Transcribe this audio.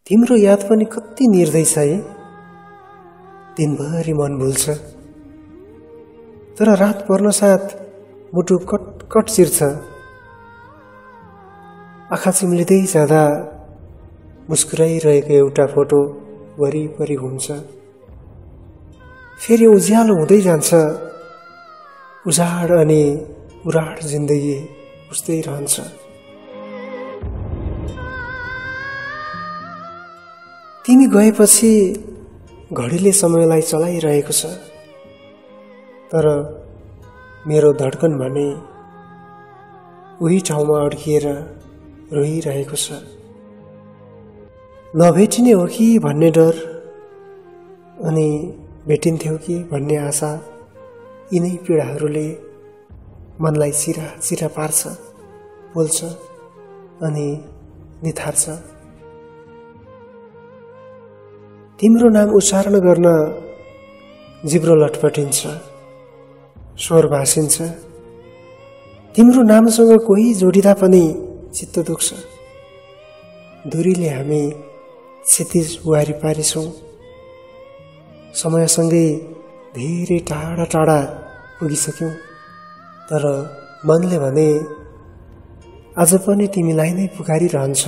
तिम्रो याद पनि कति निर्दय छ है। दिनभरि मन भुल्छ, तर रात पर्न साथ मुटु कटकट चिर्छ। आँखा चिम्लिँदै जाँदा मुस्कुराइरहेको एउटा फोटो वरिपरि घुम्छ। फेरि उज्यालो हुँदै जान्छ, उजाड अनि उराड जिन्दगी उस्तै रहन्छ। तिमी गएपछि घडीले समयलाई चलाइरहेको छ, तर मेरो धड्कन भने उही ठाउँमा अड्किएर रोइरहेको छ। नभेटिने हो कि भन्ने डर अनि भेटिन्थ्यो कि भन्ने आशा, यिनै पीडाहरूले मनलाई चिरा चिरा पार्छ, पोल्छ अनि निथार्छ। तिम्रो नाम उच्चारण गर्न जिब्रो लटपटिन्छ, स्वर भाँसिन्छ। तिम्रो नामसँग कोही जोडिँदा पनि चित्त दुख्छ। दूरीले हामी क्षितिज वारी पारिछौँ। समयसँगै धेरै टाढा टाढा पुगिसक्यौँ, तर मनले भने आज पनि तिमीलाई नै पुकारिरहन्छ।